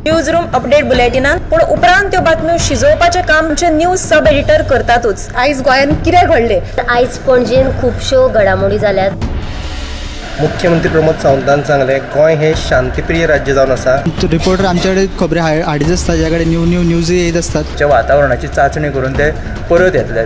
News room update बुलेटिनान, पूण उपरांत त्यो बातम्यो शिजोवपाचें काम आमचे न्यूज सब एडिटर करतातूच. आयज गोंयांत कितें घडलें, आयज पणजेन खुबश्यो घडामोडी जाल्यात. मुख्यमंत्री प्रमोद सावंतान सांगलें, गोंय हें शांतीप्रिय राज्य जावन आसा. रिपोर्टर आमच्याकडे खबरी हाडीत आसता, ज्या कडेन न्यू न्यू न्यूज येत आसतात. वातावरणाची चांचणी करून ते परत येतले.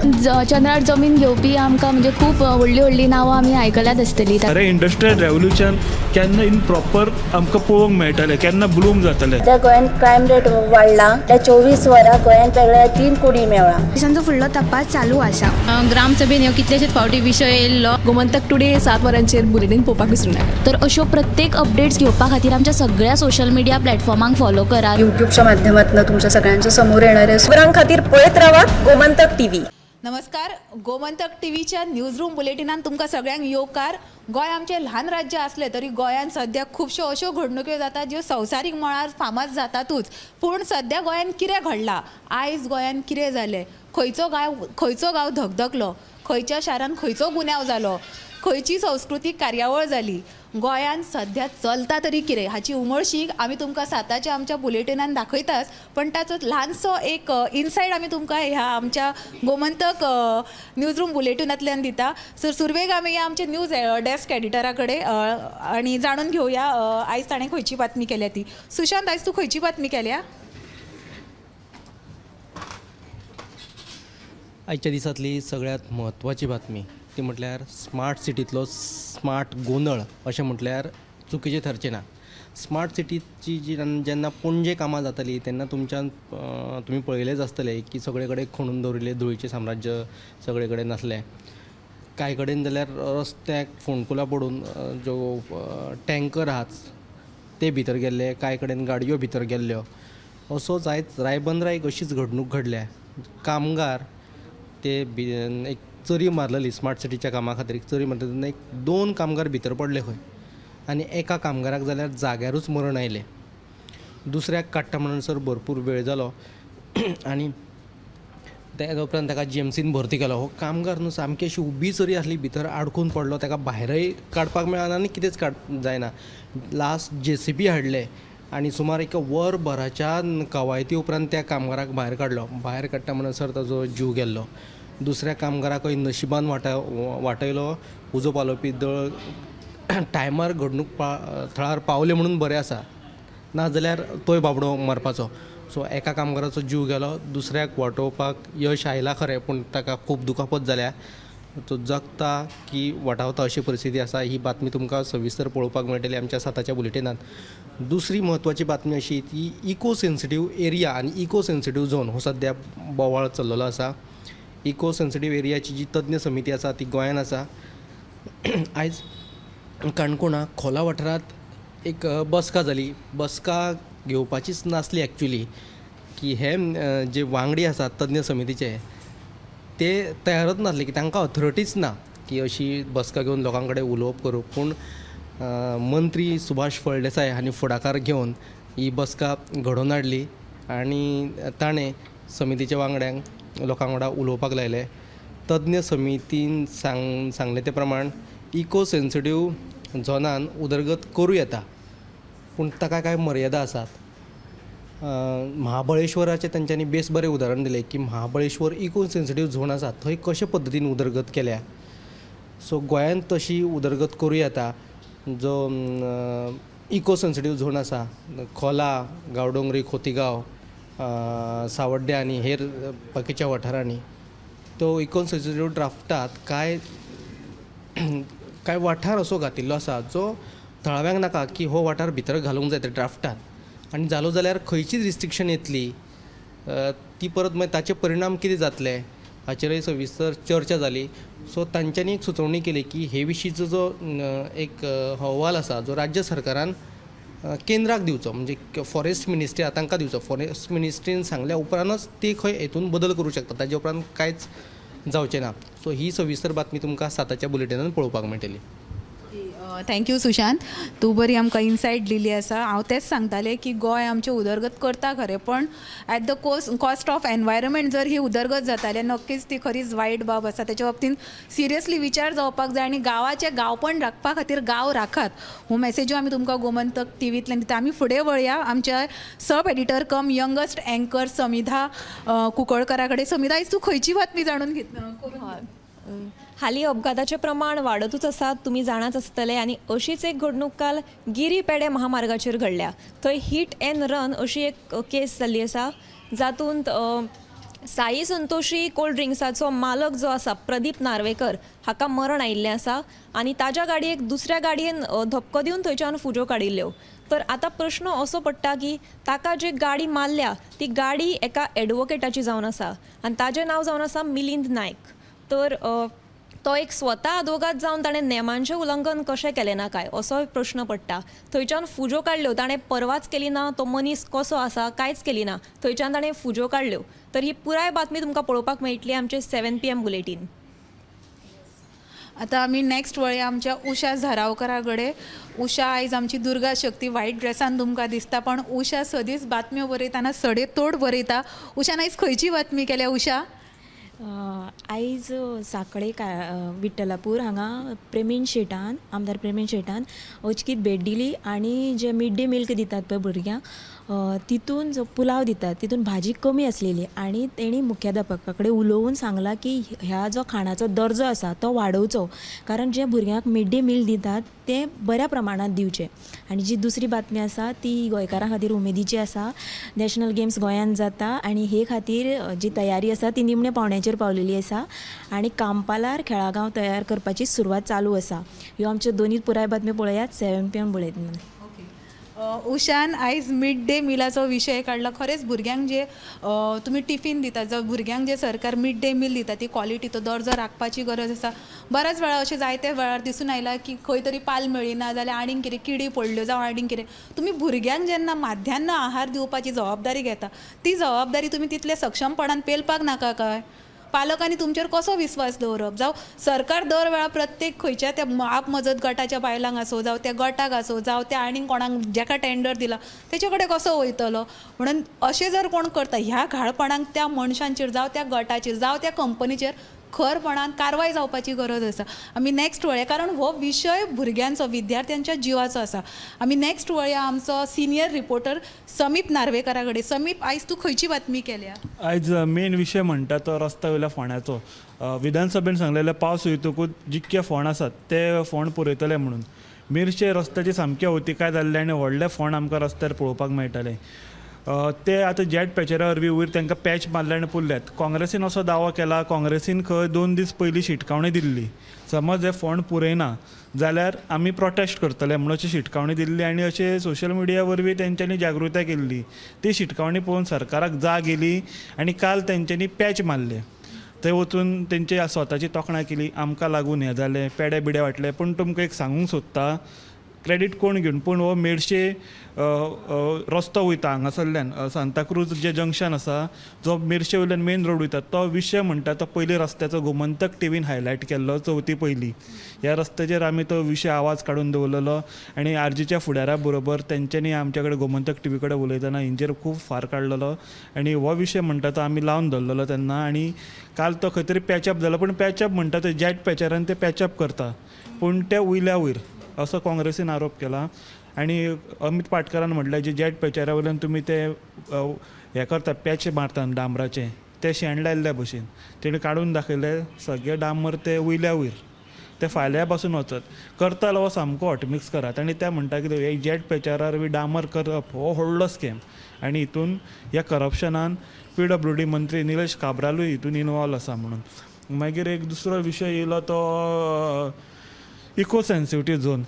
चंद्रार जमीन घेवपी आमकां म्हणजे खूब व्हडली व्हडली नांवां आमी आयकल्यात आसतली. अरे इंडस्ट्रियल रेव्होल्युशन केन्ना इन प्रॉपर आमकां पळोवंक मेळटलें, केन्ना ब्लूम जातलें. त्या गोंयांत क्रायम रेट वाडला, त्या 24 वरां गोंयांत वेगळ्या 3 कोटी मेळ्ळा. पोलिसांचो फुडलो तपास चालू आसा. ग्रामसभेन ह्यो कितलेशेच फावटी विशय येयल्लो. गोमंतक टुडे 7 वरांचेर बुलेटीन पळोवपाक विसरूं नाका. तर अश्यो प्रत्येक अपडेट्स घेवपा खातीर आमच्या सगळ्या सोशल मिडिया प्लॅटफॉर्मांक फॉलो करात. यूट्यूबच्या माध्यमातून तुमच्या सगळ्यांच्या समोर येणारे खबरां खातीर पळयत रावात गोमंतक टीव्ही. नमस्कार, गोमंतक टीव्हीच्या न्यूज रूम बुलेटिनान तुमकां सगळ्यांक येवकार. गोंय आमचें ल्हान राज्य आसलें तरी गोंयांत सद्या खुबश्यो अश्यो घडणुक्यो जातात ज्यो संवसारीक मळार फामाद जातातूच. पूण सद्या गोंयांत कितें घडलां, आयज गोंयांत कितें जालें, खंयचो गांव धगधगलो, खंयच्या शारांत खंयचो गुन्यांव जालो, खंयची संस्कृतीक कार्यावळ जाली, गोंयांत सद्या चलता तरी कितें हाची उमळशीक आमी तुमकां 7च्या आमच्या बुलेटिनान दाखयताच. पण ताचो ल्हानसो एक इनसायट आमी तुमकां ह्या आमच्या गोमंतक न्यूज रूम बुलेटिनांतल्यान दिता. सो सुरवेक आमी ह्या आमच्या न्यूज डेस्क एडिटरा कडेन आनी जाणून घेवया आयज ताणें खंयची बातमी केल्या ती. सुशांत, आयज तूं खंयची बातमी केल्या? आयच्या दिसांतली सगळ्यांत म्हत्वाची बातमी ती म्हटल्यार स्मार्ट सिटींतलो स्मार्ट गोंदळ अशें म्हटल्यार चुकीचें थारचें ना. स्मार्ट सिटीची जी जेन्ना पणजे कामां जातालीं तेन्ना तुमच्यान तुमी पळयलेंच आसतलें की सगळे कडेन खणून दवरिल्लें धुळीचें साम्राज्य सगळे कडेन नासलें. कांय कडेन जाल्यार रस्त्याक फोंडकुलां पडून ज्यो टँकर आहात ते भितर गेल्ले, कांय कडेन गाडयो भितर गेल्ल्यो. असो जायत रायबंदरा एक अशीच घडणूक घडल्या. कामगार ते एक चरी मारलेली स्मार्ट सिटीच्या कामा खातीर, एक चरी मारलेली तेन्ना एक 2 कामगार भितर पडले खंय आनी एका कामगाराक जाल्यार जाग्यारूच मरण आयलें. दुसऱ्याक काडटा म्हणसर भरपूर वेळ जालो आनी त्या उपरांत ताका जीएमसीन भरती केलो. हो कामगार न्हू सामकी अशी उबी चरी आसली, भितर आडकून पडलो, ताका भायरय काडपाक मेळना आनी कितेंच जायना. लास्ट जेसीबी हाडले आनी सुमार 1 वरभराच्या कवायती उपरांत त्या कामगाराक भायर काडलो. भायर काडटा म्हणसर ताजो जीव गेल्लो. दुसऱ्या कामगाराकय नशिबान वाटयलो. उजो पालोवपी दळ टायमार घडणूक थळार पावले म्हणून बरें आसा, नाजाल्यार तोय बाबडो मरपाचो. सो एका कामगाराचो जीव गेलो, दुसऱ्याक वाटोवपाक यश आयलां खरें, पूण ताका खूब दुखापत जाल्या. तो जगता की वाटावता अशी परिस्थिती आसा. ही बातमी तुमकां सविस्तर पळोवपाक मेळटली आमच्या 7च्या बुलेटिनांत. दुसरी म्हत्वाची बातमी अशी ती इको सेन्सिटीव एरिया आनी इको सेन्सिटीव झोन हो सद्या बोवाळ चल्लेलो आसा. इको सेन्सिटीव एरियाची जी तज्ञ समिती आसा ती गोंयांत आसा. आयज काणकोणा खोला वाठारांत एक बसका जाली. बसका घेवपाचीच नासली एक्चुली, की हे जे वांगडी आसात तज्ञ समितीचे ते तयारच नासले, की तांकां ऑथॉरिटीच ना की अशी बसका घेवन लोकां कडेन उलोवप करूं. पूण मंत्री सुभाष फळदेसाय हांणी फुडाकार घेवन ही बसका घडोवन हाडली आनी ताणें समितीच्या वांगड्यांक लोकां वांगडा उलोवपाक लायलें. तज्ञ समितीन सांगलें ते प्रमाण इको सेन्सिटीव झोनान उदरगत करूं येता, पूण ताका कांय मर्यादा आसात. महाबळेश्वराचें तांच्यांनी बेस बरें उदाहरण दिलें की महाबळेश्वर इको सेन्सिटीव झोन आसा थंय कशे पद्दतीन उदरगत केल्या. सो गोंयांत तशी उदरगत करूं येता. जो इको सेन्सिटीव झोन आसा खोला, गांवडोंगरी, खोतीगांव, सावड्ड्या आनी हेर बाकीच्या वाठारांनी, तो इको सेन्सिटीव ड्राफ्टांत कांय कांय वाठार असो घातिल्लो आसा जो थळाव्यांक नाका की हो वाठार भितर घालूंक जाय त्या ड्राफ्टान, आनी जालो जाल्यार खंयचीच रिस्ट्रिक्शन येतली ती परत मागीर ताचे परिणाम कितें जातले हाचेरय सविस्तर चर्चा जाली. सो तांच्यांनी एक सुचोवणी केली की हे विशींचो जो एक अहवाल आसा जो राज्य सरकारान केंद्राक दिवचो, म्हणजे फॉरेस्ट मिनिस्ट्री आसा तांकां दिवचो. फॉरेस्ट मिनिस्ट्रीन सांगल्या उपरांतच ते खंय हेतून बदल करूं शकता, ताजे उपरांत कांयच जावचें ना. सो ही सविस्तर बातमी तुमकां 7च्या बुलेटिनान पळोवपाक मेळटली. Thank you Sushant, तूं बरी आमकां इनसायट दिली आसा. हांव तेंच सांगतालें की गोंय आमचें उदरगत करता खरें, पण at the cost of environment जर ही उदरगत जाता जाल्यार नक्कीच ती खरीच वायट बाब आसा. तेच्या बाबतीन सिरियसली विचार जावपाक जाय आनी गांवाचें गांवपण राखपा खातीर गांव राखात हो मॅसेजूय आमी तुमकां गोमंतक टीव्हींतल्यान दिता. आमी फुडें वळया आमच्या sub editor cum youngest anchor Samidha कुंकळकरा कडेन. समिधा, आयज तूं खंयची बातमी जाणून घेतली? हालीं अपघाताचें प्रमाण वाडतूच आसा, तुमी जाणाच आसतले. आनी अशीच एक घडणूक काल गिरी पेडे महामार्गाचेर घडल्या. थंय हीट एंड रन अशी एक केस जाल्ली आसा, जातूंत साई संतोषी कोल्ड ड्रिंक्साचो मालक जो आसा प्रदीप नार्वेकर हाका मरण आयिल्लें आसा आनी ताज्या गाडयेक दुसऱ्या गाडयेन धपको दिवन थंयच्यान फुज्यो काडिल्ल्यो. तर आतां प्रश्न असो पडटा की ताका जी गाडी मारल्या ती गाडी एका एडवोकेटाची जावन आसा आनी ताजें नांव जावन आसा मिलिंद नायक. तर तो एक स्वता आदवोगाद जावन ताणें नेमांचें उल्लंघन कशें केलें ना काय असोय प्रश्न पडटा. थंयच्यान फुज्यो काडल्यो, ताणें परवाच केली ना, तो मनीस कसो आसा कांयच केली ना, थंयच्यान ताणें फुज्यो काडल्यो. तर ही पुराय बातमी तुमकां पळोवपाक मेळटली आमचे 7 PM bulletin. आतां आमी नॅक्स्ट वळया आमच्या उषा झरावकरा कडेन. उषा आयज आमची दुर्गा शक्ती व्हायट ड्रेसान तुमकां दिसता, पण उषा सदींच बातम्यो बरयतना सडेतोड बरयता. उषान आयज खंयची बातमी केल्या? उषा, आयज साखळे विठ्ठलापूर हांगा प्रेमीण शेटान, आमदार प्रेमीण शेटान अचकीत भेट दिली आनी जे मिड डे मिल्क दितात पळय भुरग्यांक तितून जो पुलाव दितात तितून भाजी कमी आसलेली आनी तेणी मुख्याध्यापका कडेन उलोवन सांगलां की ह्या जो खाणाचो दर्जो आसा तो वाडोवचो, कारण जे भुरग्यांक मिड डे मील दितात तें बऱ्या प्रमाणांत दिवचें. आनी जी दुसरी बातमी आसा ती गोंयकारां खातीर उमेदीची आसा. नॅशनल गेम्स गोंयांत जाता आनी हे खातीर जी तयारी आसा ती निमण्या पावंड्याचेर पावलेली आसा आनी कांपालार खेळागांव तयार करपाची सुरवात चालू आसा. ह्यो आमच्यो दोनूय पुराय बातम्यो पळयात 7 PM bulletin. उषान आयज मिड डे मिलाचो विशय काडला. खरेंच भुरग्यांक जे तुमी टिफीन दिता, जावं भुरग्यांक जे सरकार मिड डे मील दिता ती क्वॉलिटी, तो दर्जो राखपाची गरज आसा. बऱ्याच वेळार अशें जायते वेळार दिसून आयलां की खंय तरी पाल मेळ्ळी ना जाल्यार आनीक कितें किडी पडल्यो जावं आनीक कितें. तुमी भुरग्यांक जेन्ना माध्यान आहार दिवपाची जबाबदारी घेता ती जबाबदारी तुमी तितले सक्षमपणान पेलपाक नाका काय? पालकांनी तुमचेर कसो विस्वास दवरप? जावं सरकार दर वेळा प्रत्येक खंयच्या त्या आप मजत गटाच्या बायलांक आसूं, जावं त्या गटाक आसूं, जावं त्या आनीक कोणाक जेका टेंडर दिला तेचे कडेन कसो वयतलो? म्हणून अशें जर कोण करता ह्या घाळपणाक त्या मनशांचेर जावं त्या गटाचेर जावं त्या कंपनीचेर खरपणान कारवाय जावपाची गरज आसा. आमी नॅक्स्ट वळया, कारण हो विशय भुरग्यांचो, विद्यार्थ्यांच्या जिवाचो आसा. आमी नॅक्स्ट वळया आमचो सिनियर रिपोर्टर समीप नार्वेकरा कडेन. समीप, आयज तूं खंयची बातमी केल्या? आयज मेन विशय म्हणटा तो रस्त्या वयल्या फोंड्याचो. विधानसभेन सांगलेले पावस वयतकूच जितके फोंड आसात ते फोंड पुरयतले म्हणून. मिरचे रस्त्याची सामकी अवतिकाय जाल्ली आनी व्हडले फोंड आमकां रस्त्यार पळोवपाक मेळटाले. ते आतां जेट पॅचरा वरवीं वयर तांकां पॅच मारले आनी पुरल्यात. काँग्रेसीन असो दावो केला, काँग्रेसीन खंय 2 दीस पयलीं शिटकावणी दिल्ली, समज हे फोंड पुरयना जाल्यार आमी प्रोटेस्ट करतले म्हणून अशी शिटकावणी दिल्ली आनी अशें सोशल मिडिया वरवीं तेंच्यांनी जागृताय केल्ली. ती शिटकावणी पळोवन सरकाराक जाग येयली आनी काल तेंच्यांनी पॅच मारले. थंय वचून तेंची स्वताची तोखणाय केली, आमकां लागून हें जालें, पेडे बिडे वांटले. पूण तुमकां एक सांगूंक सोदता, क्रेडीट कोण घेवन, पूण हो मेडशे रस्तो वयता हांगासरल्यान सांताक्रूज जें जंक्शन आसा, जो मेरशे वयल्यान मेन रोड वयता, तो विशय म्हणटा तो पयलीं रस्त्याचो गोमंतक टीव्हीन हायलायट केल्लो चवथी पयलीं. ह्या रस्त्याचेर आमी तो विशय आवाज काडून दवरलेलो आनी आरजीच्या फुडारा बरोबर तेंच्यांनी आमच्या कडेन गोमंतक टीव्ही कडेन उलयतना हेंचेर खूब फार काडलेलो आनी हो विशय म्हणटा तो आमी लावन धरलेलो तेन्ना. आनी काल तो खंय तरी पॅचअप जालो, पूण पॅचअप म्हणटा ते जेट पॅचरान ते पॅचअप करता, पूण ते वयल्या वयर असो काँग्रेसीन आरोप केला. आनी अमीत पाटकरान म्हटलें जे जेट पॅचरा वयल्यान तुमी ते हें करता, पॅच मारता डांबराचें, तें शेण लायिल्ल्या भशेन तेणें काडून दाखयलें सगळें डांबर ते वयल्या वयर, ते फाल्यां पासून वचत करता जाल्यार हो सामको हॉटमिक्स करात. आनी ते म्हणटा कितें, हे जेट पॅचरार बी डांबर करप हो व्हडलो स्कॅम आनी हितून ह्या करप्शनान PWD मंत्री निलेश काब्रालूय हितून इनवॉल्व आसा म्हणून. मागीर एक दुसरो विशय येयलो तो इको सेन्सिटीव झोन.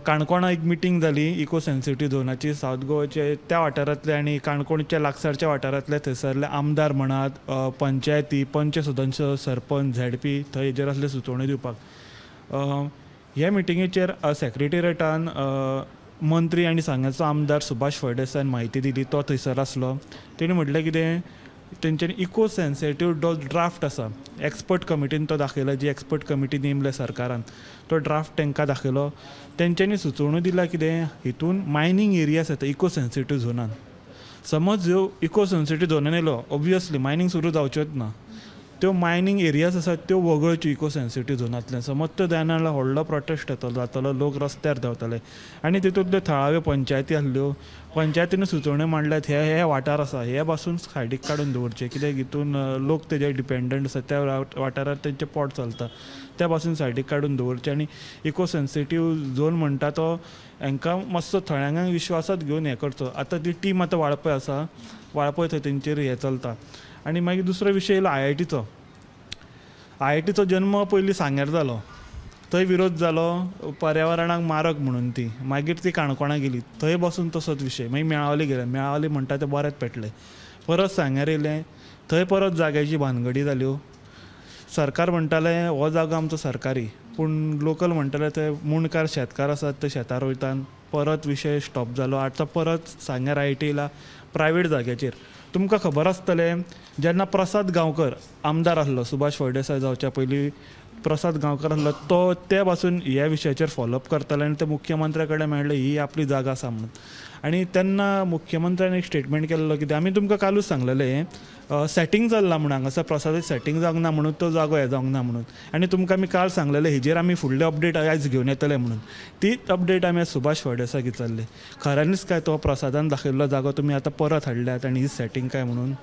काणकोणा एक मिटींग जाली इको सेन्सिटीव झोनाची, सावथ गोवाचे त्या वाठारांतले आनी काणकोणच्या लागसारच्या वाठारांतले थंयसरले आमदार म्हणात, पंचायती, पंच सदस्य, सरपंच, झेडपी थंय हेजेर आसले सुचोवण्यो दिवपाक. ह्या मिटिंगेचेर सेक्रेटेरिएटान मंत्री आनी सांग्याचो आमदार सुभाष फळदेसायान म्हायती दिली, तो थंयसर आसलो. तेणी म्हटलें कितें, तेंच्यांनी इको सेन्सिटीव जो ड्राफ्ट आसा एक्सपर्ट कमिटीन तो दाखयला, जी एक्सपर्ट कमिटी नेमल्या सरकारान तो ड्राफ्ट तांकां दाखयलो. तेंच्यांनी सुचोवण्यो दिल्या कितें हितून मायनींग एरियास येता इको सेन्सिटीव झोनान. समज ह्यो इको सेन्सिटीव झोनान येयलो ओबियसली मायनींग सुरू जावच्योच ना, त्यो मायनींग एरियाज आसात त्यो वगळच्यो इको सेन्सिटीव झोनांतल्यान. समज त्यो जायना जाल्यार व्हडलो प्रोटेस्ट येतलो जातलो, लोक रस्त्यार देंवतले. आनी तितूंतल्यो थळाव्यो पंचायती आसल्यो, पंचायतीन सुचोवण्यो मांडल्यात हे हे वाठार आसा हे पासून सायडीक काडून दवरचे, कित्याक हितून लोक तेजेर डिपेंडंट आसा, त्या वाठारार तेंचें पोट चलता, त्या पासून सायडीक काडून दवरचे. आनी इको सेन्सिटीव झोन म्हणटा तो हांकां मातसो थळ्यांक विश्वासात घेवन हें करचो. आतां ती टीम आतां वाळपय आसा, वाळपय थंय तेंचेर हें चलता. आनी मागीर दुसरो विशय येयलो आयआयटीचो. आयआयटीचो जन्म पयलीं सांग्यार जालो, थंय विरोध जालो पर्यावरणाक मारक म्हणून ती, मागीर ती काणकोणा गेली, थंय बसून तसोच विशय. मागीर मेळावली गेले, मेळावली म्हणटा तें बरेंच पेटलें, परत सांग्यार येयलें, थंय परत जाग्याची भानगडी जाल्यो. सरकार म्हणटालें हो जागो आमचो सरकारी, पूण लोकल म्हणटाले ते मुंडकार शेतकार आसात ते शेतार वयतात, परत विशय स्टॉप जालो. आतां परत सांग्यार आयआयटी येयला प्रायवेट जाग्याचेर. तुमकां खबर आसतलें जेन्ना प्रसाद गांवकर आमदार आसलो, सुभाष फळदेसाय जावच्या पयलीं प्रसाद गांवकर आसलो, तो ते पासून ह्या विशयाचेर फॉलोअप करताले आनी ते मुख्यमंत्र्या कडेन मेळ्ळे ही आपली जागा आसा म्हणून. आनी तेन्ना मुख्यमंत्र्यान एक स्टेटमेंट केल्लो कितें, आमी तुमकां कालूच सांगलेलें सेटींग चल्लां म्हणून हांगासर प्रसादाचें सेटींग जावंक ना म्हणून तो जागो हें जावंक ना म्हणून. आनी तुमकां आमी काल सांगलेलें हेजेर आमी फुडले अपडेट आयज घेवन येतले म्हणून. तीच अपडेट आमी सुभाष फळदेसाय विचारले, खऱ्यांनीच काय तो प्रसादान दाखयल्लो जागो तुमी आतां परत हाडल्यात आनी ही सेटींग काय म्हणून.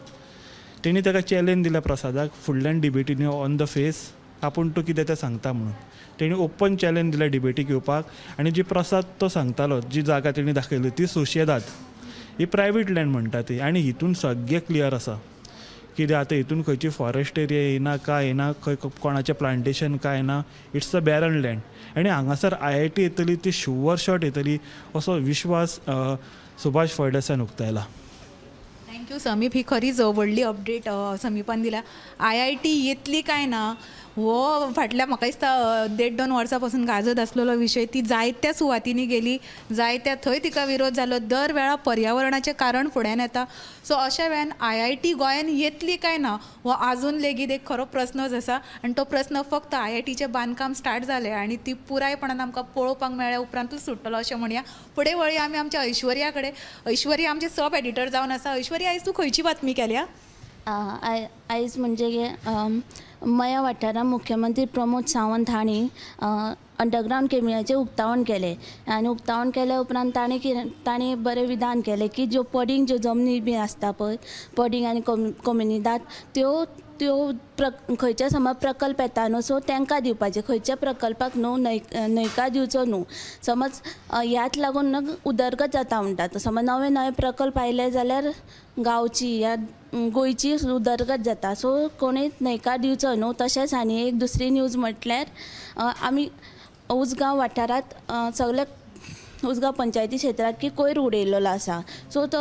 तेणी ताका चॅलेंज दिल्या प्रसादाक, फुडल्यान डिबेटीन ऑन the face आपूण तूं कितें तें सांगता म्हणून. तेणी ओपन चॅलेंज दिल्या डिबेटीक येवपाक. आनी जी प्रसाद तो सांगतालो जी जागा तेणी दाखयली ती सोशेदाद, ही प्रायवेट लँड म्हणटा ती. आनी हितून सगळें क्लियर आसा कित्याक आतां हितून खंयची फॉरेस्ट एरिया येयना काय येना, खंय कोणाचें प्लांटेशन काय ना, it's a Baron land. आनी हांगासर आयआयटी येतली ती शुवर शॉट येतली असो विश्वास सुभाष फळदेसायान उक्तायला. Thank you समीप, ही खरीच व्हडली अपडेट समीपान दिल्या. आयआयटी येतली काय ना हो फाटल्या म्हाका दिसता 1.5-2 वर्सां पासून गाजत आसलेलो विशय. ती जायत्या सुवातींनी गेली, जायत्या थंय तिका विरोध जालो, दर वेळा पर्यावरणाचें कारण फुड्यान येता. सो अशा वेळान आयआयटी गोंयान येतली काय ना हो आजून लेगीत एक खरो प्रस्नच आसा. आनी तो प्रस्न फक्त आयआयटीचें बांदकाम स्टार्ट जालें आनी ती पुरायपणान आमकां पळोवपाक मेळ्ळ्या उपरांतूच सुट्टलो अशें म्हणया. फुडें वळया आमी आमच्या ऐश्वर्या कडेन. ऐश्वर्या आमचें सब एडिटर जावन आसा. ऐश्वर्या, आयज तूं खंयची बातमी केल्या? आयज म्हणजे मया वाठारांत मुख्यमंत्री प्रमोद सावंत हांणी अंडरग्रावंड कॅमेराचें उक्तावण केलें आनी उक्तावण केल्या उपरांत ताणें बरें विधान केलें की ज्यो पडींग ज्यो जमनी बी आसता पळय, पडींग आनी कोमुनिदाद त्यो त्यो खंयच्या समज प्रकल्प येता न्हू, सो तांकां दिवपाचें, खंयच्या प्रकल्पाक न्हू न्हयकार दिवचो न्हू. समज ह्याच लागून न्हू उदरगत जाता म्हणटा. समज नवे नवे प्रकल्प आयले जाल्यार गांवची या गोंयची उदरगत जाता, सो कोणूय न्हयकार दिवचो न्हू. तशेंच आनी एक दुसरी न्यूज म्हटल्यार आमी उजगांव वाठारांत सगळे उजगांव पंचायती क्षेत्रांत की कोयर उडयलेलो आसा, सो तो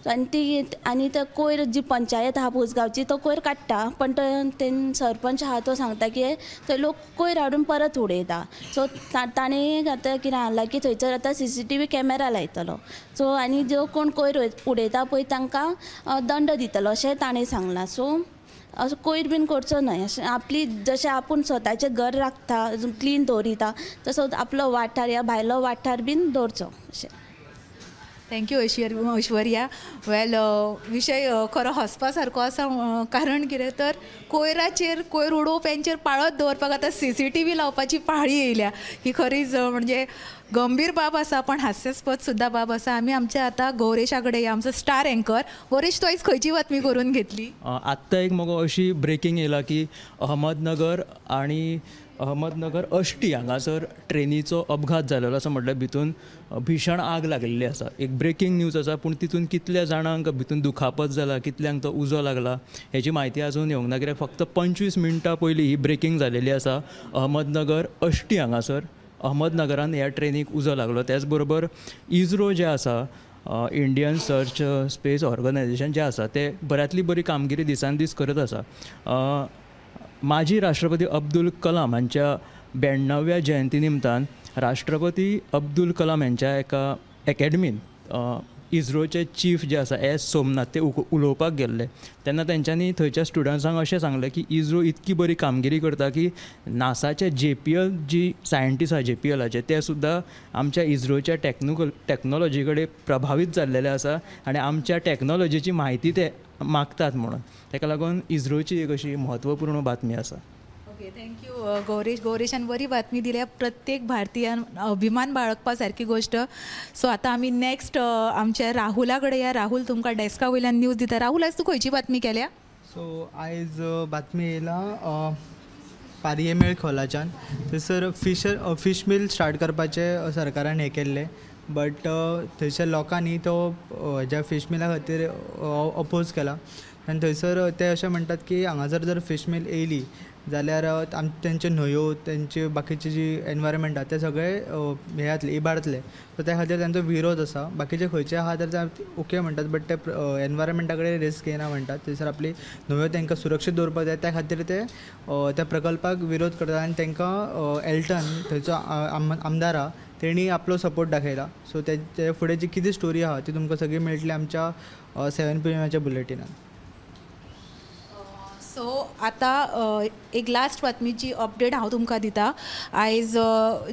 आनी ती आनी तो कोयर जी पंचायत आहा उजगांवची तो कोयर काडटा, पण तो सरपंच आहा तो सांगता की थंय लोक कोयर हाडून परत उडयता. सो ताणें आतां कितें हाडलां की थंयसर आतां CCTV camera लायतलो, सो आनी जो कोण कोयर उडयता पळय तांकां दंड दितलो अशें ताणें सांगलां. सो असो कोयर बीन करचो न्हय, अशें आपली जशें आपूण स्वताचें घर राखता क्लीन दवरिता तसो आपलो वाठार या भायलो वाठार बीन दवरचो अशें. Thank you Aishwarya. Well, विशय खरो हसपा सारको आसा, कारण कितें तर कोयराचेर कोयर उडोवप्यांचेर पाळत दवरपाक आतां CCTV लावपाची पाळी येयल्या. ही खरीच म्हणजे गंभीर बाब आसा, पण हास्यास्पद सुद्दां बाब आसा. आमी आमच्या आतां गौरेशा कडेन या, आमचो स्टार एंकर. गौरेश, तूं आयज खंयची बातमी करून घेतली? आत्तां एक मगो अशी ब्रेकींग येयला की अहमदनगर आनी अहमदनगर अष्टी हांगासर ट्रेनीचो अपघात जालेलो आसा. म्हटल्यार भितून भीशण आग लागिल्ली आसा. एक ब्रेकींग न्यूज आसा, पूण तितून कितल्या जाणांक भितून दुखापत जाला, कितल्यांक तो उजो लागला हेची म्हायती आजून येवंक ना. कित्याक फक्त 25 मिनटां पयलीं ही ब्रेकींग जालेली आसा. अहमदनगर अष्टी हांगासर अहमदनगरान ह्या ट्रेनीक उजो लागलो. त्याच बरोबर इजरो जें आसा, इंडियन सर्च स्पेस ऑर्गनायजेशन जें आसा, ते बऱ्यांतली बरी कामगिरी दिसान दीस करत आसा. माजी राष्ट्रपती अब्दुल कलाम हांच्या 92व्या जयंती निमतान राष्ट्रपती अब्दुल कलाम हांच्या एका एकेडमीन इस्रोचे चीफ जे आसा एस सोमनाथ ते उलोवपाक गेल्ले तेन्ना तेंच्यांनी थंयच्या स्टुडंट्सांक अशें सांगलें की इस्रो इतकी बरी कामगिरी करता की नासाचे JPL जी सायंटिस्ट आसा JPLाचे ते सुद्दां आमच्या इस्रोच्या टॅक्नोलॉजी कडेन प्रभावीत जाल्लेले आसा आनी आमच्या टॅक्नोलॉजीची म्हायती ते मागतात म्हणून. ताका लागून इस्रोची एक अशी म्हत्वपूर्ण बातमी आसा. Okay, thank you Gauresh. गौरेशान बरी बातमी दिल्या, प्रत्येक भारतीयान अभिमान बाळगपा सारकी गोश्ट. सो आतां आमी नॅक्स्ट आमच्या राहुला कडेन या. राहुल तुमकां डेस्का वयल्यान न्यूज दिता. राहुल, आयज तूं खंयची बातमी केल्या? सो आयज बातमी येयला पारये खोलाच्यान. थंयसर फीश मील स्टार्ट करपाचें सरकारान हें केल्लें, बट थंयसर लोकांनी तो हेज्या फीश मिला खातीर अपोज केला आनी थंयसर ते अशें म्हणटात की हांगासर जर फीश मील येयली जाल्यार तेंच्यो न्हंयो, तेंचे बाकीची जी एनवायरमेंट आहा ते सगळे हें जातलें, इबाडतलें. सो त्या खातीर तेंचो विरोध आसा. बाकीचे खंयचे आहा तर ते ओके म्हणटात, बट ते एनवायरमेंटा कडेन रिस्क घेयना म्हणटात. थंयसर आपली न्हंयो तेंकां सुरक्षीत दवरपाक जाय, त्या खातीर ते त्या प्रकल्पाक विरोध करतात आनी तेंकां एल्टन थंयचो आमदार आहा तेणी आपलो सपोर्ट दाखयला. सो ते फुडें जी कितें स्टोरी आहा ती तुमकां सगळी मेळटली आमच्या 7 PM बुलेटिनान. सो आतां एक लास्ट बातमीची अपडेट हांव तुमकां दिता. आयज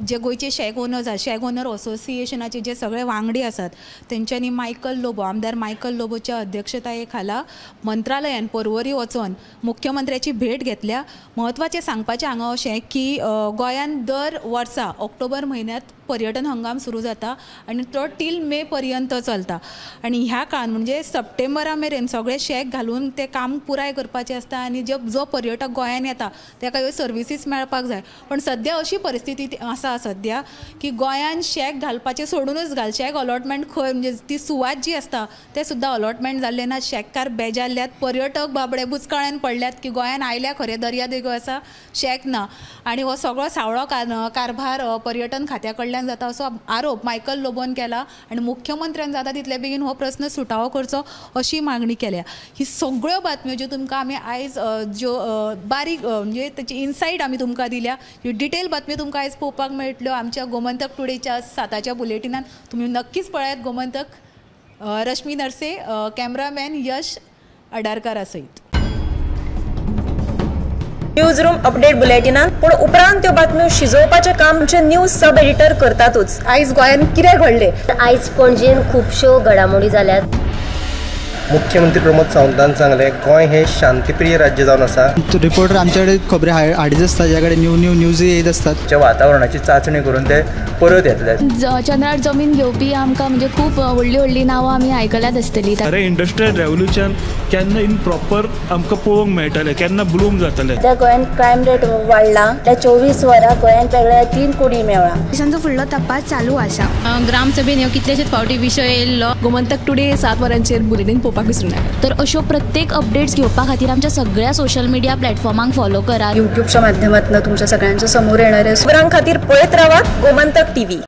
जे गोंयचे शॅक ओनर्स आसा, शॅक ओनर असोसिएशनाचे जे सगळे वांगडी आसात तेंच्यांनी मायकल लोबो, आमदार मायकल लोबोच्या अध्यक्षताये खाला मंत्रालयान पर्वरी वचोन मुख्यमंत्र्याची भेट घेतल्या. म्हत्वाचें सांगपाचें हांगा अशें की गोंयान दर वर्सा ऑक्टोबर म्हयन्यांत पर्यटन हंगाम सुरू जाता आनी तो टील मे पर्यंत चलता आनी ह्या काळान म्हणजे सप्टेंबरा मेरेन सगळे शॅक घालून ते काम पुराय करपाचें आसता आनी जो पर्यटक गोंयान येता ताका ह्यो सर्विसीस मेळपाक जाय. पण सद्या अशी परिस्थिती आसा सद्या की गोंयान शॅक घालपाचें सोडूनच घाल, शॅक अलॉटमेंट खंय म्हणजे ती सुवात जी आसता ते सुद्दां अलॉटमेंट जाल्लें ना. शॅककार बेजारल्यात, पर्यटक बाबडे बुचकाळ्यान पडल्यात की गोंयान आयल्या खरें दर्यादेगो आसा, शॅक ना आनी हो सगळो सावळो कारभार पर्यटन खात्या कडल्यान जाता असो आरोप मायकल लोबोन केला आनी मुख्यमंत्र्यान जाता तितले बेगीन हो प्रस्न सुटावो करचो अशी मागणी केल्या. ही सगळ्यो बातम्यो ज्यो तुमकां आमी आयज ज्यो बारीक म्हणजे ताची इनसायट आमी तुमकां दिल्या, ह्यो डिटेल बातम्यो तुमकां आयज पळोवपाक मेळटल्यो आमच्या गोमंतक टुडेच्या 7च्या बुलेटिनान. तुमी नक्कीच पळयात गोमंतक. रश्मी नरसे, कॅमरामॅन यश अडारकारा सयत. न्यूज रूम अपडेट बुलेटिनान. पूण उपरांत त्यो बातम्यो शिजोवपाचें काम आमचे न्यूज सब एडिटर करतातूच. आयज गोंयांत कितें घडलें? आयज पणजेन खुबश्यो घडामोडी जाल्यात. मुख्यमंत्री प्रमोद सावंतान सांगलें गोंय हें शांतीप्रिय राज्य जावन आसा. रिपोर्टर आमचे कडेन खबरी हाडीत आसता, ज्या कडेन न्यू न्यू न्यूजय येत आसतात. वातावरणाची चांचणी करून ते परत येतले. चंद्रार जमीन घेवपी आमकां म्हणजे खूब व्हडली व्हडली नांवां आमी आयकल्यात आसतली. अरे इंडस्ट्रियल रेवोल्युशन केन्ना इन प्रॉपर आमकां पळोवंक मेळटलें, केन्ना ब्लूम जातलें. सद्या गोंयांत क्रायम रेट वाडला, त्या 24 वरां गोंयांत वेगळ्या 3 कोडी मेळ्ळा. पोलिसांचो फुडलो तपास चालू आसा. ग्रामसभेन ह्यो कितलेशेच फावटी विशय येयल्लो. गोमंतक टुडे 7 वरांचेर बुलेटीन पळोवपाक विसरूं नाका. तर अश्यो प्रत्येक अपडेट्स घेवपा खातीर आमच्या सगळ्या सोशल मिडिया प्लॅटफॉर्मांक फॉलो करात. यूट्यूबच्या माध्यमातून तुमच्या सगळ्यांच्या समोर येणाऱ्या खबरां खातीर पळयत रावात गोमंतक टीव्ही.